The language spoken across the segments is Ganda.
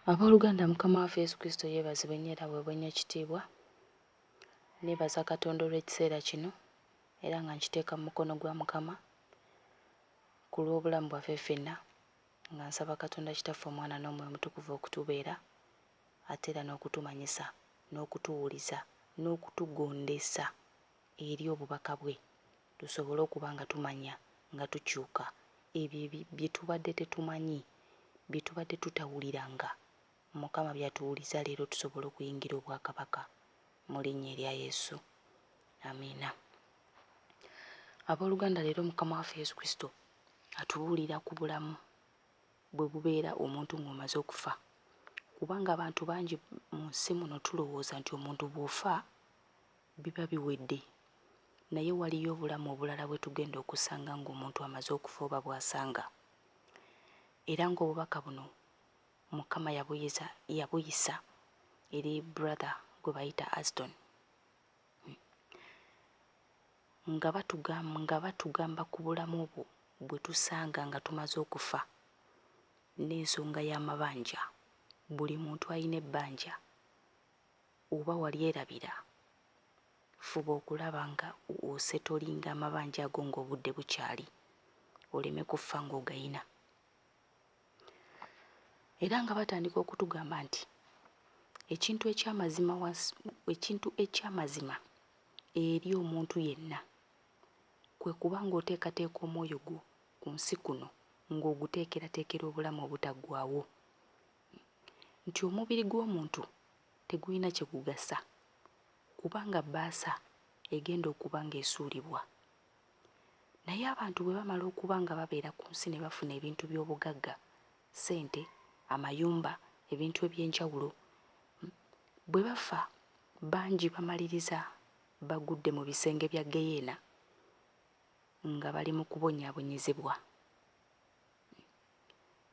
Abooluganda Mukama waffe Yesu Kristo yeebazibwe nnyo era aweebwe nnyo ekitiibwa. Nneebaza Katonda olw'ekiseera kino era nga nkiteeka mu mukono gwa Mukama ku lw'obulamu bwaffe ffenna, nga nsaba Katonda Kitaffe, Omwana n'Omwoyo Omutukuvu okutubeera ate era n'okutumanyisa n'okutuwuliza n'okutugondesa eri obubaka bwe tusobole okuba nga tumanya nga tukyuka ebyo bye tubadde tetumanyi, bye tubadde tutawuliranga, Mukama by'atuwuliza leero tusobole okuyingira obwakabaka mu linnya erya Yesu. Amiina. Abooluganda leero Mukama waffe Yesu Kristo atubuulira ku bulamu bwe bubeera omuntu ng'omaze okufa. Kubanga abantu bangi mu nsi muno tulowooza nti omuntu bw'ofa biba biwedde. Naye waliyo obulamu obulala bwe tugenda okusanga ng'omuntu amaze okufa oba bw'asanga. Era ng'obubaka buno Mukama yabuyiza yabuyisa eri brother gwe bayita Aston. Nga batugamba nga batugamba ku bulamu obwo bwe tusanga nga tumaze okufa n'ensonga y'amabanja. Buli muntu alina ebbanja oba walyerabira, fuba okulaba nga osetolinga amabanja ago ng'obudde bukyali oleme kufa ng'ogayina. Era nga batandika okutugamba nti ekintu eky'amazima wansi ekintu eky'amazima eri omuntu yenna kwe kuba ng'oteekateeka omwoyo gwo ku nsi kuno ng'oguteekerateekera obulamu obutaggwaawo. Nti omubiri gw'omuntu tegulina kye gugasa kubanga bbaasa egenda okuba ng'esuulibwa. Naye abantu bwe bamala okuba nga babeera ku nsi ne bafuna ebintu by'obugagga, ssente, amayumba, ebintu eby'enjawulo, bwe bafa bangi bamaliriza bagudde mu bisenge bya ggeyeena nga bali mu kubonyaabonyezebwa.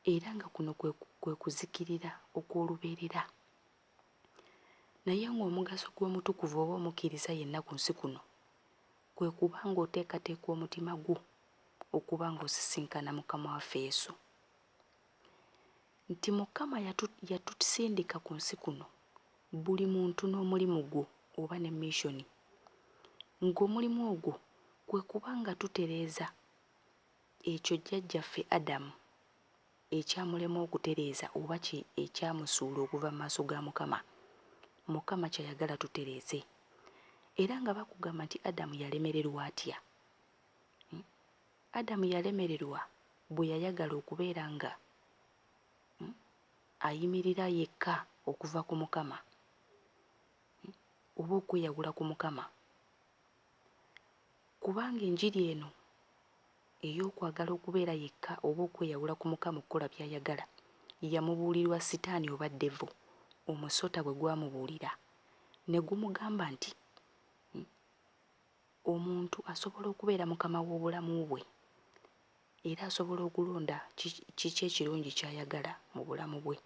Era nga kuno kwe, kwe kuzikirira okw'olubeerera. Naye ng'omugaso gw'omutukuvu oba omukkiriza yenna ku nsi kuno kwe kuba ng'oteekateeka omutima gwo okuba ng'osisinkana Mukama waffe Yesu. Nti Mukama yatu, yatusindika ku nsi kuno, buli muntu n'omulimu gwo oba ne missioni. Ng'omulimu ogwo kwe kuba nga tutereeza ekyo jjajjaffe Adamu ekyamulema okutereeza oba kye ekyamusuula okuva mu maaso ga Mukama. Mukama ky'ayagala tutereeze. Era nga bakugamba nti Adamu yalemererwa atya? Hmm? Adamu yalemererwa bwe yayagala okubeera nga ayimirira yekka okuva ku Mukama oba okweyawula ku Mukama. Kubanga enjiri eno ey'okwagala okubeera yekka oba okweyawula ku Mukama okukola by'ayagala yamubuulirwa Sitaani oba Devil, omusota bwe gwamubuulira ne gumugamba nti omuntu asobola okubeera mukama w'obulamu bwe era asobola okulonda kiki ekirungi ky'ayagala mu bulamu bwe.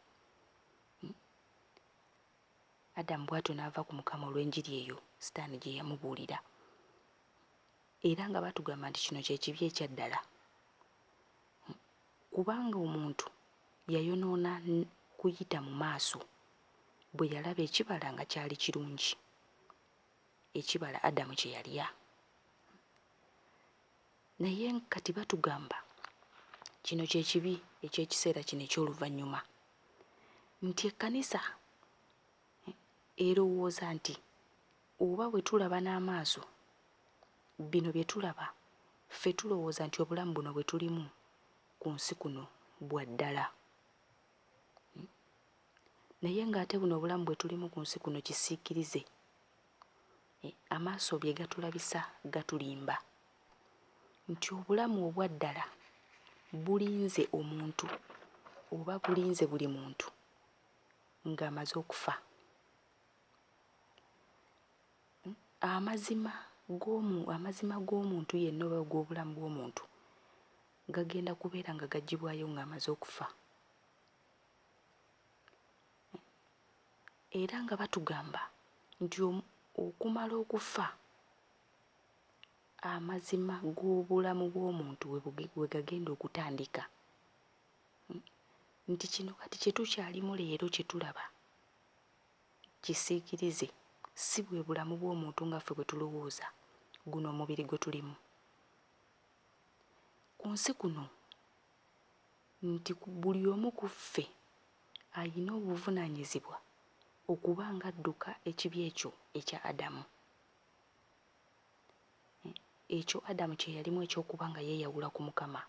Adamu bw'atyo n'ava ku Mukama olw'enjiri eyo Sitaani gye yamubuulira. Era nga batugamba nti kino kye kibi ekya ddala. Kubanga omuntu yayonoona kuyita mu maaso bwe yalaba ekibala nga kyali kirungi, ekibala Adamu kye yalya. Naye kati batugamba kino kye kibi eky'ekiseera kino eky'oluvannyuma, nti ekkanisa erowooza nti oba bwe tulaba n'amaaso bino bye tulaba, ffe tulowooza nti obulamu buno bwe tulimu ku nsi kuno bwa ddala. Naye ng'ate buno obulamu bwe tulimu ku nsi kuno kisiikirize. Amaaso bye gatulabisa gatulimba nti obulamu obwa ddala bulinze omuntu oba bulinze buli muntu ng'amaze okufa. Amazima g'omu amazima g'omuntu yenna oba ag'obulamu bw'omuntu gagenda kubeera nga gaggyibwayo ng'amaze okufa. Era nga batugamba nti okumala okufa amazima g'obulamu bw'omuntu we gagenda okutandika. Nti kino kati kye tukyalimu leero kye tulaba kisiikirize, si bwe bulamu bw'omuntu nga ffe bwe tulowooza, guno omubiri gwe tulimu. Ku nsi kuno, nti buli omu ku ffe alina obuvunaanyizibwa okuba ng'adduka ekibi ekyo ekya Adamu. Ekyo Adamu kye yalimu eky'okuba nga yeeyawula ku Mukama,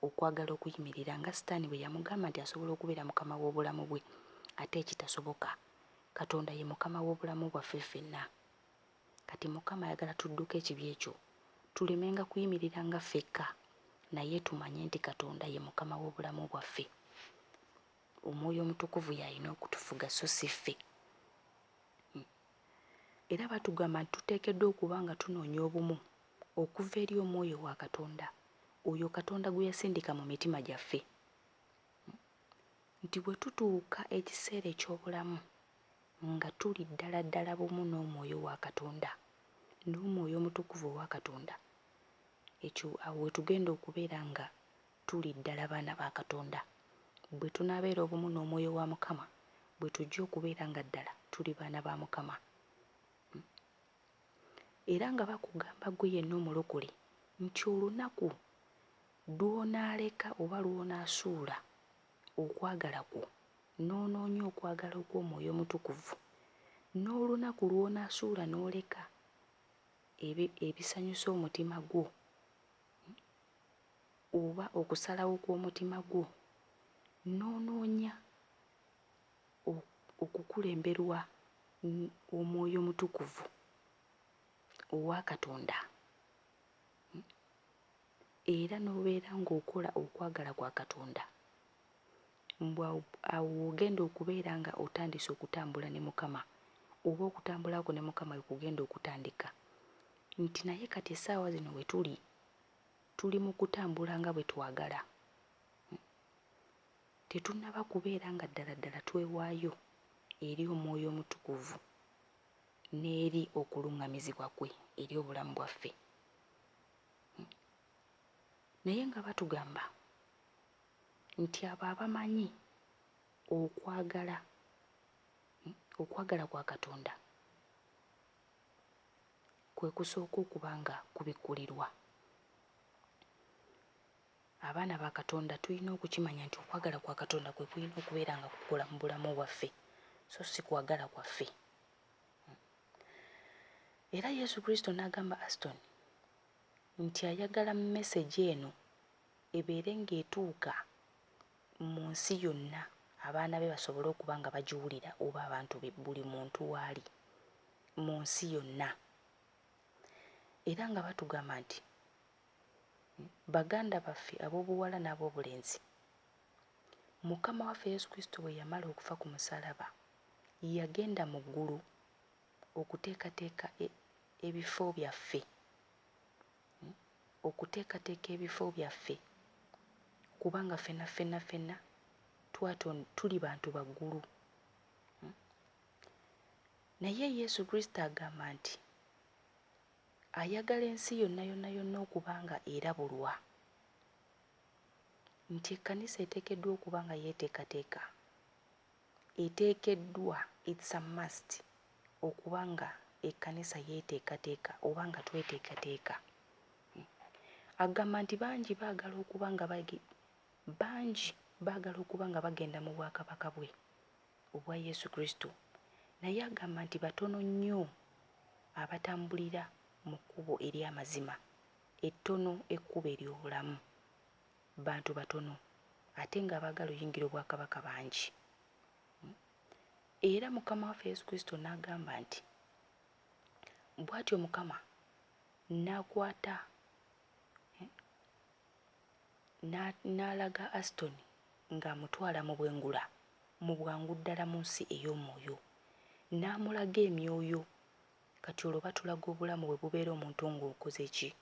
okwagala okuyimirira nga Sitaani bwe yamugamba nti asobola okubeera mukama w'obulamu bwe, ate ekitasoboka. Katonda ye Mukama w'obulamu bwaffe ffenna. Kati Mukama ayagala tudduke ekibi ekyo, tulemenga kuyimirira nga ffekka, naye tumanye nti Katonda ye Mukama w'obulamu bwaffe. Omwoyo Omutukuvu y'alina okutufuga so si ffe. Era batugamba nti tuteekeddwa okuba nga tunoonya obumu okuva eri Omwoyo wa Katonda, oyo Katonda gwe yasindika mu mitima gyaffe. Nti bwe tutuuka ekiseera eky'obulamu nga tuli ddala ddala bumu n'Omwoyo wa Katonda, n'Omwoyo Omutukuvu owa Katonda, ekyo awo we tugenda okubeera nga tuli ddala baana ba Katonda. Bwe tunaabeera obumu n'Omwoyo wa Mukama, bwe tujja okubeera nga ddala tuli baana ba Mukama. Era nga bakugamba ggwe yenna omulokole nti olunaku lw'onaaleka oba lw'onaasuula okwagala kwo n'onoonya okwagala okw'Omwoyo Omutukuvu, n'olunaku lw'onaasuula n'oleka ebisanyusa omutima gwo oba okusalawo kw'omutima gwo n'onoonya okukulemberwa Omwoyo Omutukuvu owa Katonda era n'obeera ng'okola okwagala kwa Katonda, mbu awo w'ogenda okubeera nga otandise okutambula ne Mukama oba okutambula kwo ne Mukama we kugenda okutandika. Nti naye kati essaawa zino we tuli, tuli mu kutambula nga bwe twagala. Tetunnaba kubeera nga ddala ddala twewaayo eri Omwoyo Omutukuvu n'eri okuluŋŋamizibwa kwe eri obulamu bwaffe. Naye nga batugamba nti abo abamanyi okwagala, okwagala kwa Katonda kwe kusooka okuba nga kubikkulirwa. Abaana ba Katonda tulina okukimanya nti okwagala kwa Katonda kwe kulina okubeera nga kukola mu bulamu bwaffe so si kwagala kwaffe. Era Yesu Kristo n'agamba Aston nti ayagala message eno ebeere ng'etuuka mu nsi yonna abaana be basobole okuba nga bagiwulira oba abantu be buli muntu waali mu nsi yonna. Era nga batugamba nti baganda baffe ab'obuwala n'ab'obulenzi, Mukama waffe Yesu Kristo bwe yamala okufa ku musaalaba, yagenda mu ggulu okuteekateeka ebifo byaffe, okuteekateeka ebifo byaffe, kubanga ffenna ffenna ffenna tuli bantu ba ggulu. Naye Yesu Kristo agamba nti ayagala ensi yonna yonna yonna okuba nga erabulwa nti ekkanisa eteekeddwa okuba nga yeeteekateeka, eteekeddwa, it's a must, okuba nga ekkanisa yeeteekateeka oba nga tweteekateeka. Agamba nti bangi baagala okuba nga bangi baagala okuba nga bagenda mu bwakabaka bwe obwa Yesu Kristo, naye agamba nti batono nnyo abatambulira mu kkubo ery'amazima, ettono ekkubo ery'obulamu. Bantu batono ate ng'abaagala oyingira obwakabaka bangi. Era Mukama waffe Yesu Kristo n'agamba nti, bw'atyo Mukama n'akwata n'alaga Aston ng'amutwala mu bwengula, mu bwangu ddala mu nsi ey'omwoyo, n'amulaga emyoyo. Kati olwo batulaga obulamu bwe bubeera omuntu ng'okoze ki?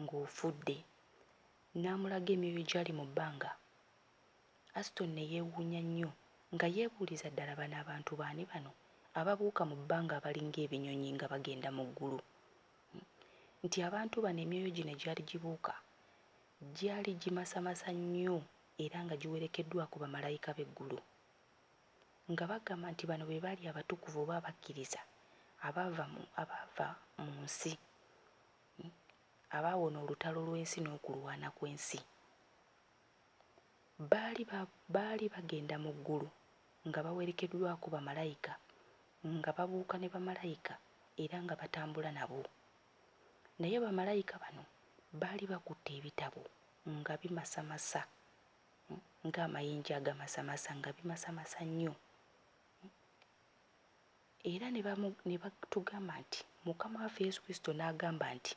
Ng'ofudde. N'amulaga emyoyo egyali mu bbanga. Aston ne yeewuunya nnyo nga yeebuuliza ddala bano abantu baani bano ababuuka mu bbanga abalinga ebinyonyi nga bagenda mu ggulu. Nti abantu bano emyoyo gino egyali gibuuka gyali gimasamasa nnyo era nga giwerekeddwako bamalayika b'eggulu. Nga bagamba nti bano be baali abatukuvu oba abakkiriza abaava mu, abaava mu nsi, abaawona olutalo lw'ensi n'okulwana kw'ensi. Baali ba, baali bagenda mu ggulu nga bawerekeddwako bamalayika, nga babuuka ne bamalayika era nga batambula nabo. Naye bamalayika bano baali bakutte ebitabo nga bimasamasa ng'amayinja agamasamasa, nga bimasamasa nnyo. Era ne bamu, ne batugamba nti Mukama waffe Yesu Kristo n'agamba nti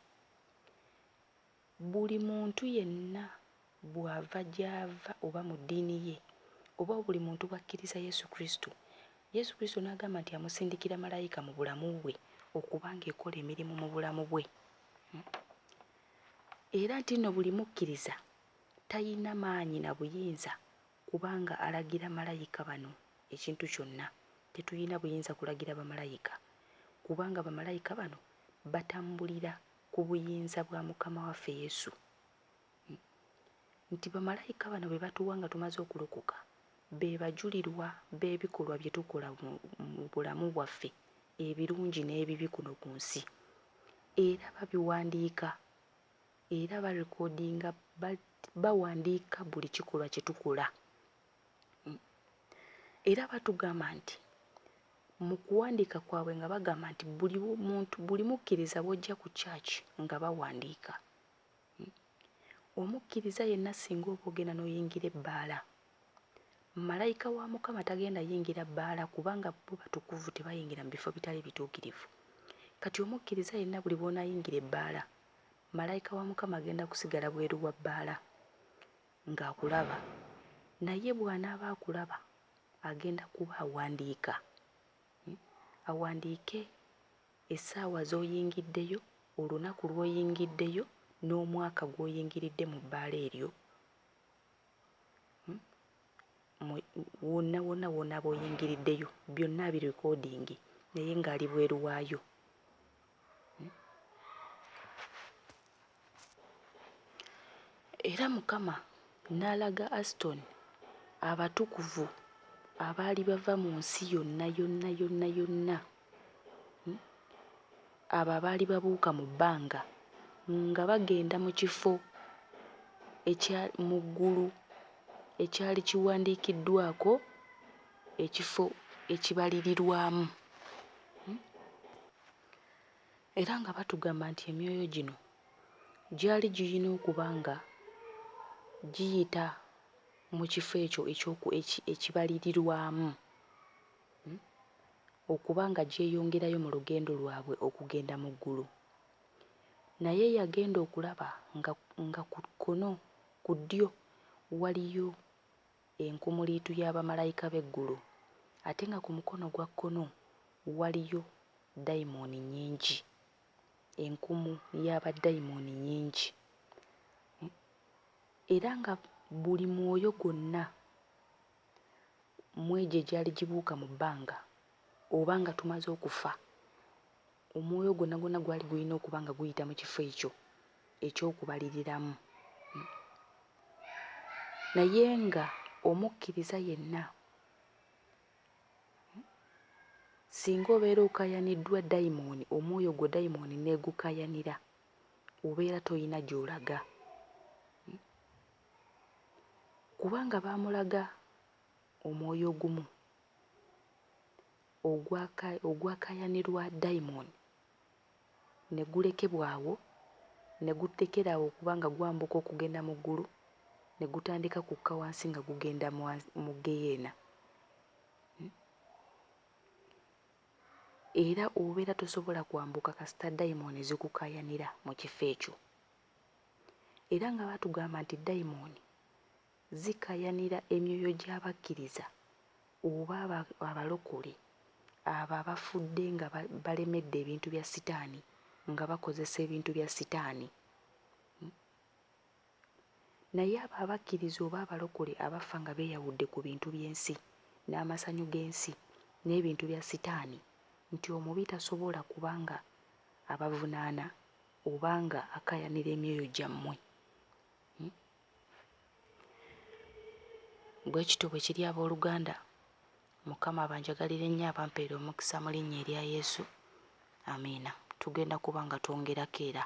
buli muntu yenna bw'ava gy'ava oba mu ddiini ye oba buli muntu bw'akkiriza Yesu Kristo, Yesu Kristo n'agamba nti amusindikira malayika mu bulamu bwe okuba ng'ekola emirimu mu bulamu bwe. Era nti nno buli mukkiriza tayina maanyi na buyinza kubanga alagira malayika bano ekintu kyonna. Tetuyina buyinza kulagira bamalayika kubanga bamalayika bano batambulira ku buyinza bwa Mukama waffe Yesu. Nti bamalayika bano be batuwa nga tumaze okulokoka be bajulirwa b'ebikolwa bye tukola mu bulamu bwaffe ebirungi n'ebibi kuno ku nsi. Era babiwandiika, era barekodinga, bawandiika buli kikolwa kye tukola. Era batugamba nti mu kuwandiika kwabwe nga bagamba nti buli muntu, buli mukkiriza bw'ojja ku church nga bawandiika. Omukkiriza yenna singa oba ogenda n'oyingira ebbaala, malayika wa Mukama tagenda yingira bbaala kubanga bo batukuvu tebayingira mu bifo bitali bituukirivu. Kati omukkiriza yenna buli bw'onaayingira ebbaala, malayika wa Mukama agenda kusigala bweru wa bbaala ng'akulaba. Naye bw'anaaba akulaba agenda kuba awandiika. Awandiike essaawa z'oyingiddeyo, olunaku lw'oyingiddeyo n'omwaka gw'oyingiridde mu bbaala eryo. Wonna wonna w'onaaba oyingiriddeyo byonna abirikodinge naye ng'ali bweru waayo. Era Mukama n'alaga Aston abatukuvu abaali bava mu nsi yonna yonna yonna yonna, abo abaali babuuka mu bbanga nga bagenda mu kifo ekya mu ggulu ekyali kiwandiikiddwako ekifo ekibalirirwamu. Era nga batugamba nti emyoyo gino gyali giyina okuba nga giyita mu kifo ekyo ekibalirirwamu okuba nga gyeyongerayo mu lugendo lwabwe okugenda mu ggulu. Naye yagenda okulaba nga, nga ku kkono, ku ddyo waliyo enkumuliitu ya bamalayika b'eggulu, ate nga ku mukono gwa kkono waliyo dayimooni nnyingi, enkumu ya badayimooni nnyingi. Era nga buli mwoyo gwonna mu egyo egyali gibuuka mu bbanga oba nga tumaze okufa, omwoyo gwonna gwonna gwali gulina okuba nga guyita mu kifo ekyo eky'okubaliriramu. Naye nga omukkiriza yenna singa obeera okaayaniddwa dayimooni, omwoyo gwo dayimooni n'egukaayanira, obeera toyina gy'olaga. Kubanga baamulaga omwoyo ogumu ogwakaayanirwa dayimooni ne gulekebwa awo, ne gutekera awo okuba nga gwambuka okugenda mu ggulu, ne gutandika kukka wansi nga gugenda mu ggeyeena. Era obeera tosobola kwambuka kasita dayimooni zikukaayanira mu kifo ekyo. Era nga batugamba nti dayimooni zikaayanira emyoyo gy'abakkiriza oba abalokole abo abafudde nga balemedde ebintu bya sitaani, nga bakozesa ebintu bya sitaani. Naye abo abakkiriza oba abalokole abafa nga beeyawudde ku bintu by'ensi n'amasanyu g'ensi n'ebintu bya sitaani, nti omubi tasobola kuba nga abavunaana oba nga akaayanira emyoyo gyammwe. Bwe kityo bwe kiri abooluganda. Mukama abanjagalire nnyo abampeere omukisa mu linnya erya Yesu. Amiina. Tugenda kuba nga twongerako era.